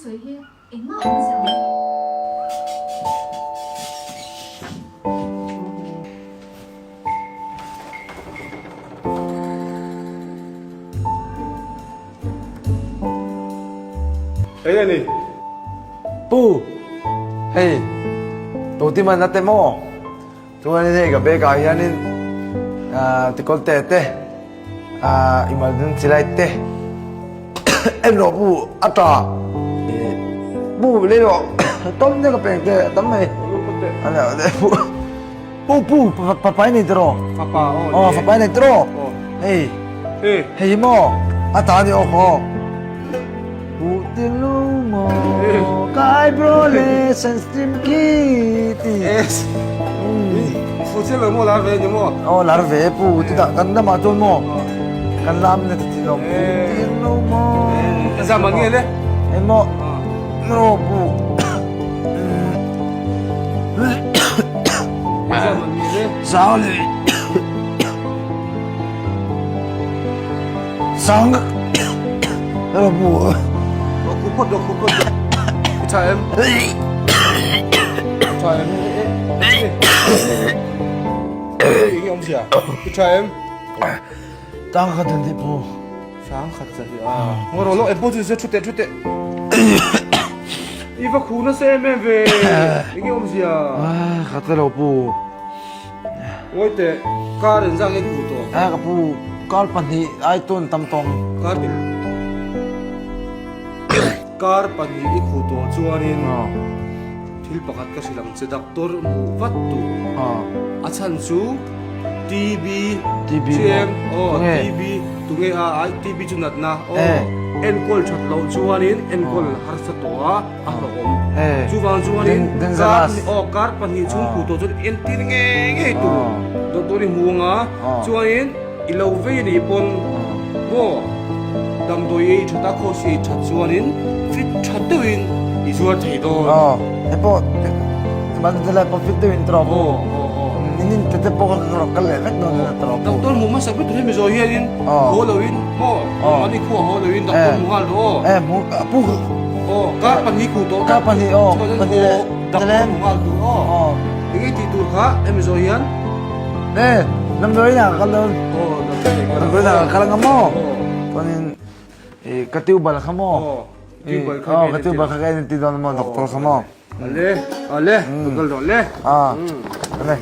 sawi hi engmah awmzia a awm lo. Eng a ni? Pu, hei Totiman a te maw? Chuanin hei ka bag ah hianin tikawlte te emergency light te en rawh pu a ta pu lei rawh tawm te ka peng te a tam mai pu pu papai nei tiraw aw papai nei tiraw hei hei hi maw a ta ni aw khaw pu tin lu maw kai bro le sensitive ki ti Fu che lo maw lar ve ni maw? Aw lar ve pu ti dah kan lamah chuan maw kan lam na ti lo pu tin lo maw Zam ang nge le? Emaw ro pu Zam ang nge le? Sang le Sang ro pu Ro khu phawt ro khu phawt I tha em? I tha em? Enge awm zia? I tha em? Tang khat an ti pu. Sang khat za hi a. Ngaw ro lo e pawh chu se thu teh thu teh. I va khu nasa em em ve. Enge awm zia? Ka te lo pu. Ngawi teh kar in zang nge khu tawh? A ka pu kar pahnih ai tun tam tawng. Kar kar pahnih i khu tawh chuanin thil pakhat ka hrilh ang che doctor hmuh vat tur. A chhan chu TB chiang aw TB tunge a ai TB chu natna aw enkawl that loh chuanin enkawl harsa tawh a a hlauhawm chuvang chuanin kar aw kar pahnih chhung khuh tawh chuan entir ngei ngei tur doctor i hmu anga chuanin i lo vei anih pawn maw damdawi ei that a khaw si that chuanin fit tha deuhin i zuar thei dawn. Aw he pawh man te lai pawh fit deuhin tawh aw nin te te pawh ka kal leh vek dawn a tawh doctor hmu hmasa vek tur hi mizo hianin haw loin maw mahni khua haw loin doctor hmu nghal rawh aw eh hmu pu aw kar pahnih khuh tawh kar pahnih aw pahnih leh doctor hmu nghal tur aw enge tih tur kha he mizo hian eh damdawi inah ka kal dawn damdawi inah ka kal anga maw chuanin ih ka tiu bal kha maw aw ka tiu bal kha ka en ti dawn maw doctor kha maw ale ale ka kal rawh le a ale.